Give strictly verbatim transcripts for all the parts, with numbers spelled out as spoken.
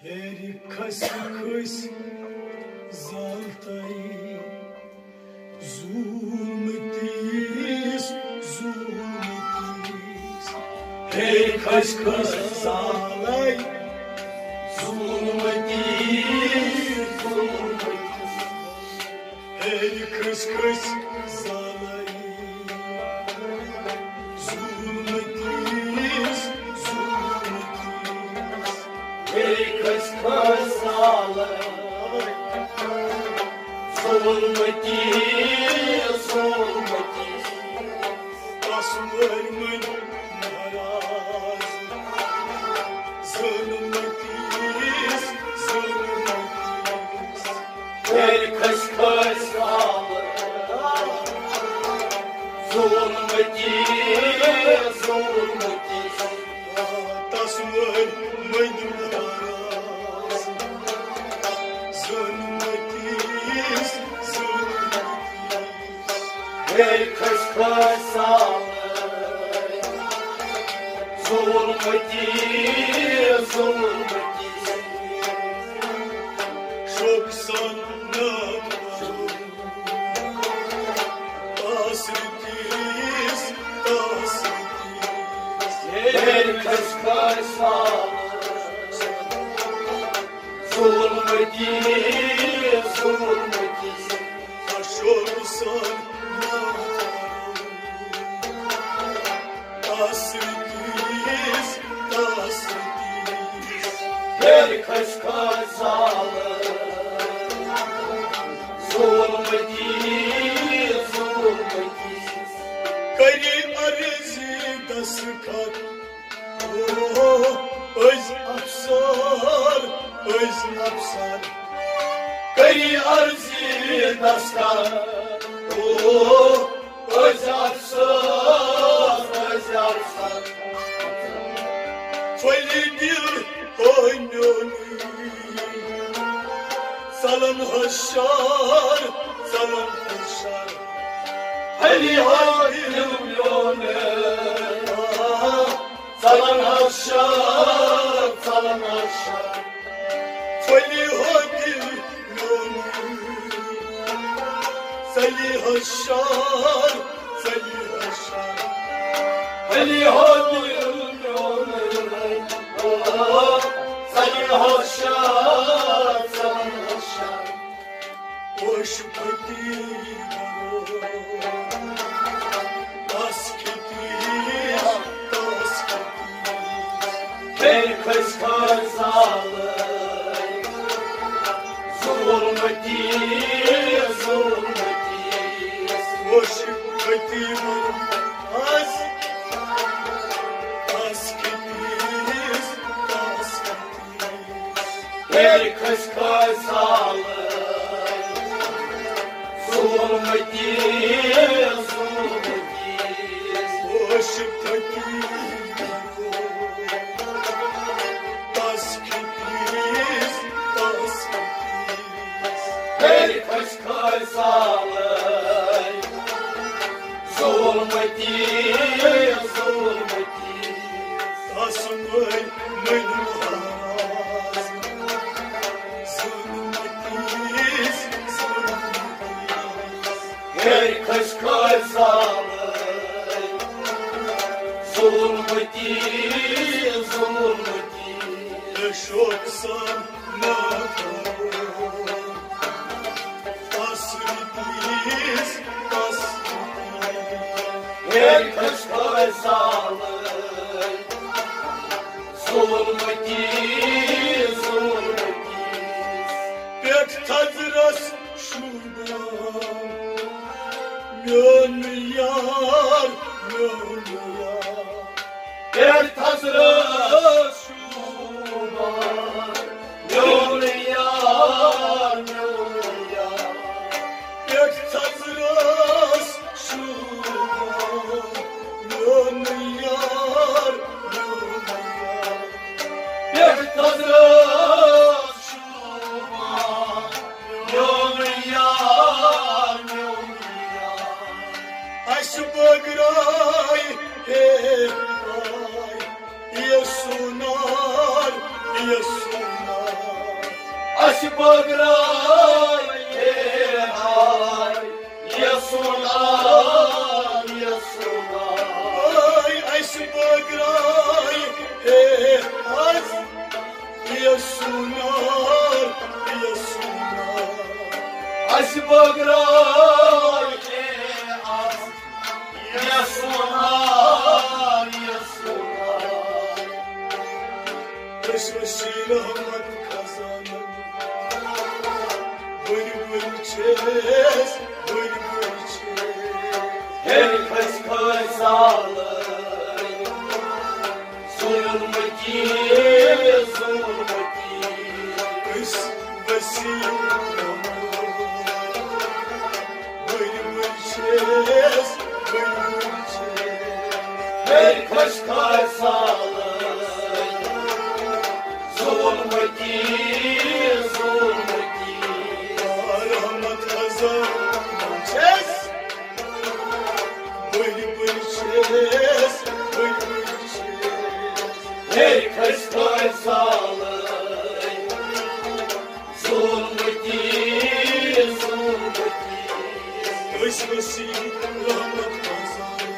ہیٚرِ کھسہِ کھسہِ زالتَے ظُلمہٕ تیٖس، ظُلمہٕ تیٖس۔ ہیٚرِ کھسہِ کھسہِ زالتَے ظُلمہٕ تیٖس، ظُلمہٕ تیٖس۔ ہیٚرِ کھسہِ کھسہِ زالتَے ظُلمہٕ تیٖس، ظُلمہٕ تیٖس۔ ہیٚرِ کھسہِ کھسہِ زالتَے ظُلمہٕ تیٖس، ظُلمہٕ تیٖس۔ تس وٲرۍ مٔنٛدۍ مہراز۔ ظُلمہٕ تیٖس، ظُلمہٕ تیٖس۔ ہیٚرِ کھسہِ کھسہِ زالتَے ظُلمہٕ تیٖس، ظُلمہٕ تیٖس۔ تس وٲرۍ مٔنٛدۍ مہراز۔ ظُلمہٕ تیٖس، ظُلمہٕ تیٖس۔ ہیٚرِ کھسہِ کھسہِ زالتَے ظُلمہٕ تیٖس، ظُلمہٕ تیٖس۔ شوقہٕ سان نعت پَرُن، تاثر تیٖس، تاثر تیٖس۔ ہیٚرِ کھسہِ کھسہِ زالتَے ظُلمہٕ تیٖس، ظُلمہٕ تیٖس۔ شوقہٕ سان نعت پَرُن، تاثر تیٖس، تاثر تیٖس۔ ہیٚرِ کھسہِ کھسہِ زالتَے ظُلمہٕ تیٖس، ظُلمہٕ تیٖس۔ کَرِ عرضی دستخط، او، أزۍ افسر، أزۍ افسر۔ کَرِ عرضی دستخط، او، أزۍ افسر، أزۍ افسر۔ پھٔلہِ دِل ہوے میونُے، ژلان حظ شار، ژلان حظ شار۔ پھٔلہِ ہوے دِل میونُے، ژلان حظ شار، ژلان حظ شار۔ پھٔلہِ ہوے دِل میونُے، ژلہِ حظ شار، ژلہِ حظ شار۔ پھٔلہِ ہوے دِل میونُے، ژلہِ حظ شار، ژلہِ حظ شار۔ پوشہٕ پھٔٹی بَرو، تس کھیٚتیٖس، تس کھیٚتیٖس۔ ہیٚرِ کھسہِ کھسہِ زالتَے ظُلمہٕ تیٖس، ظُلمہٕ تیٖس۔ پوشہٕ پھٔٹی بَرو، تس، تس کھیٚتیٖس، تس کھیٚتیٖس۔ ہیٚرِ کھسہِ کھسہِ زالتَے ظُلمہٕ تیٖس، ظُلمہٕ تیٖس۔ پوشہٕ پھٔٹی بَرو، تس کھیٚتیٖس، تس کھیٚتیٖس۔ ہیٚرِ کھسہِ کھسہِ زالتَے ظُلمہٕ تیٖس، ظُلمہٕ تیٖس۔ آسمٲنۍ مٔنٛدۍ مہراز، ظُلمہٕ تیٖس، ظُلمہٕ تیٖس۔ ہیٚرِ کھسہِ کھسہِ زالتَے ظُلمہٕ تیٖس، ظُلمہٕ تیٖس۔ شوقہٕ سان نعت پَرُن، تس تیٖس، تس تیٖس۔ ہیٚرِ کھسہِ کھسہِ زالتَے ظُلمہٕ تیٖس، ظُلمہٕ تیٖس۔ پٮ۪ٹھ تھزرس شوٗبان میون یار، میون یار۔ پٮ۪ٹھ تھزرس شوٗبان میون یار، میون یار۔ پٮ۪ٹھ تھزرس شوٗبان میون یار، میون یار۔ پٮ۪ٹھ تھزرس شوٗبان میون یار، میون یار۔ اَسہِ بٲگرٲے ہے آے یہِ سونار، یسونا، اَسہِ بٲگرٲے ہے آے، یسونا، یسونا۔ آے اَسہِ بٲگرٲے ہے آز، یسونا، یسونا۔ اَسہِ بٲگرٲے ہے آز، یسونا، یسونا۔ أسۍ ٲسۍ رحمت خزانن، بٔرۍ بٔرۍ چھِ أسۍ، بٔرۍ بٔرۍ چھِ أسۍ۔ ہے کھٔسۍ کھٔسۍ سالٲے، ظُلمہٕ کِس، ظُلمہٕ کِس۔ أسۍ وسیٖم بٔرۍ بٔرۍ چھِ أسۍ، بٔرۍ بٔرۍ چھِ أسۍ۔ ہے کھٔسۍ کھٔسۍ سالٲے، ظُلمہٕ کِس، ظُلمہٕ کِس۔ رحمت خزانن چھِ أسۍ، بٔرۍ بٔرۍ چھِ أسۍ، بٔرۍ بٔرۍ چھِ أسۍ۔ ہے کھٔسۍ کھٔسۍ سالٲے، ظُلمہٕ کِس، ظُلمہٕ کِس۔ أسۍ وسیٖم رحمت خزانن،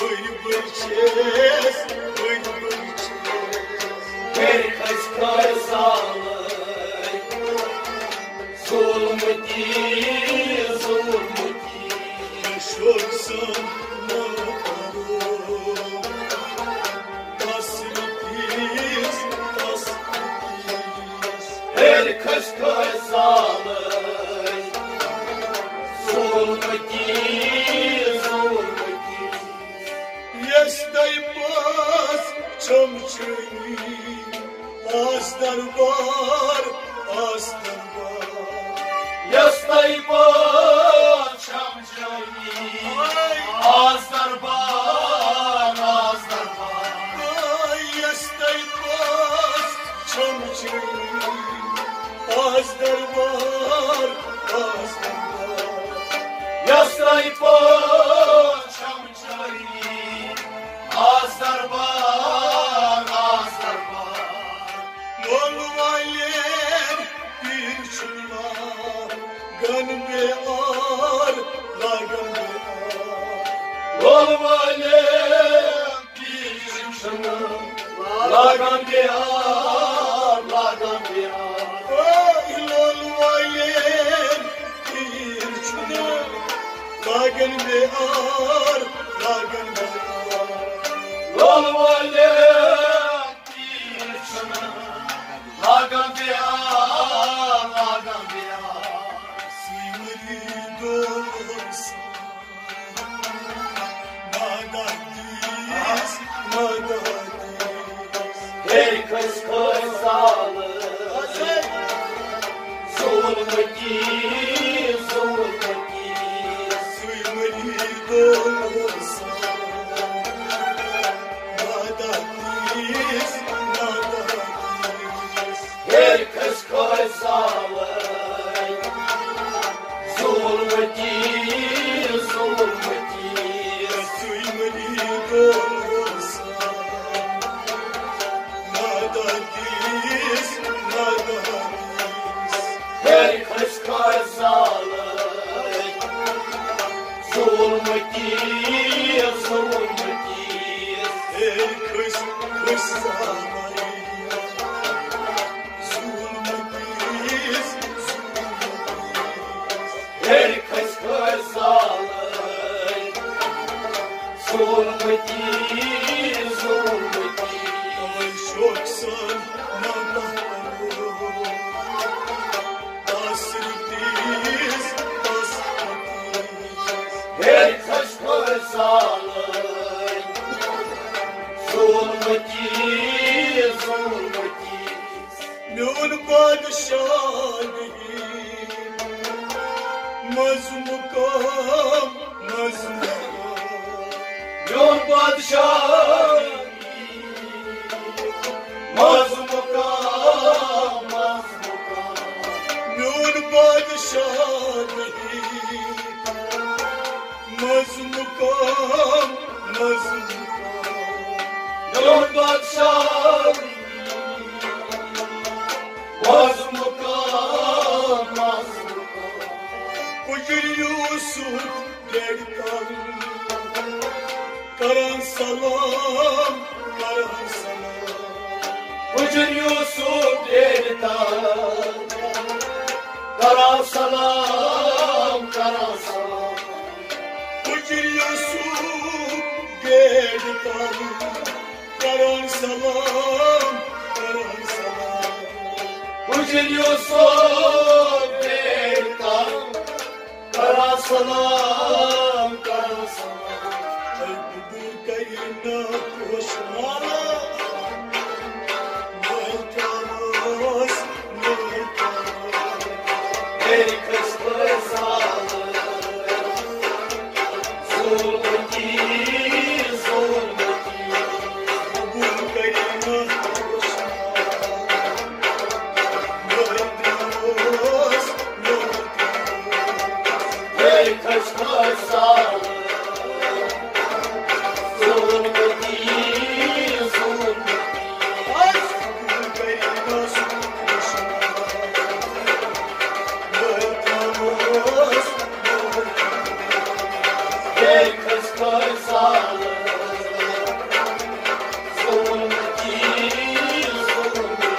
بٔرۍ بٔرۍ چھِ أسۍ، بٔرۍ بٔرۍ چھِ أسۍ۔ ہے کھٔسۍ کھٔسۍ سالٲے، ظُلمہٕ کِس، ظُلمہٕ کِس۔ شوق سان ناو کرو، تس رٔٹِس، تس رٔٹِس۔ ہے کھٔسۍ کھٔسۍ سالٲے، ظُلمہٕ کِس، ظُلمہٕ کِس۔ یس تۄہہِ پاس چھم چٲنی، آس دربار، آس دربار۔ یس تۄہہِ پاس چھم چٲنی، آس دربار، آس دربار۔ یس تۄہہِ پاس چھم چٲنی، آس دربار، آس دربار۔ یس تۄہہِ پاس چھم چٲنی، آس دربار، آس دربار۔ لولہٕ والٮ۪ن پیٖر چھُنہٕ لاگان بے عار، لاگان بے عار۔ لولہٕ والٮ۪ن پیٖر چھُنہٕ لاگان بے عار، لاگان بے عار۔ اے لولہٕ والٮ۪ن پیٖر چھُنہٕ لاگان بے عار، لاگان بے عار۔ لولہٕ والٮ۪ن پیٖر چھُنہٕ لاگان بے عار، لاگان بے عار۔ سُے مریٖدو سان مدد دیٖس، مدد دیٖس۔ ہے کھٔسۍ کھٔسۍ سالہٕ، ظُلمہٕ کِس، ظُلمہٕ کِس۔ سُے مریٖدو سان مدد دیٖس، مدد دیٖس۔ ہے کھٔسۍ کھٔسۍ سالٲے، ظُلمہٕ کِس، ظُلمہٕ کِس۔ سُے مریٖدو سان مدد دیٖس، مدد دیٖس۔ ہے کھٔسۍ کھٔسۍ سالٲے، ظُلمہٕ کِس، ظُلمہٕ کِس۔ ہے کھٔسۍ کھٔسۍ سالٲے، ظُلمہٕ کِس، ظُلمہٕ کِس۔ ہے کھٔسۍ کھٔسۍ سالٲے، ظُلمہٕ کِس، ظُلمہٕ کِس۔ تَوَے شوق سان ناو کرو، آسرٕ دِس، آسرٕ دِس۔ ہے کھٔسۍ کھٔسۍ سالٲے، ظُلمہٕ کِس، ظُلمہٕ کِس۔ میون بادشاہ نہیں، مز مقام، مز مقام۔ میون بادشاہ نہیں، مز مقام، مز مقام۔ میون بادشاہ نہیں، مز مقام، مز مقام۔ میون بادشاہ یوسف ڈیڈ تل، کران سلام، کران سلام۔ مُجر یوسف ڈیڈ تل، کران سلام، کران سلام۔ مُجر یوسف ڈیڈ تل، کران سلام، کران سلام۔ مُجر یوسف ڈیڈ تل، کران سلام، کران سلام۔ اے بُبُل کریٖنہ پوش مالا، مٲلۍ کیٛاہ، مٲلۍ کیٛاہ۔ میری خۄش خۄش سالہٕ، زوٗل مٔتی، زوٗل مٔتی۔ بُبُل کریٖنہ پوش مالا، مٲلۍ کیٛاہ، مٲلۍ کیٛاہ۔ میری خۄش خۄش سالہٕ، زوٗل مٔتی، زوٗل مٔتی۔ میری خۄش خۄش سالہٕ، زوٗل مٔتی، زوٗل مٔتی۔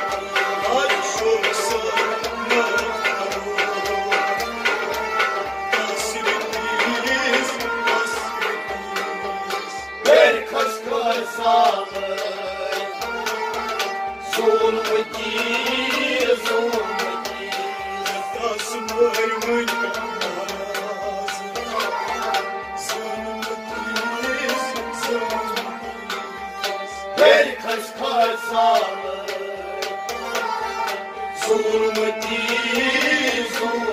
میری خۄش خۄش سالہٕ، زوٗل مٔتی، زوٗل مٔتی۔ میری خۄش خۄش سالہٕ، زوٗل مٔتی، زوٗل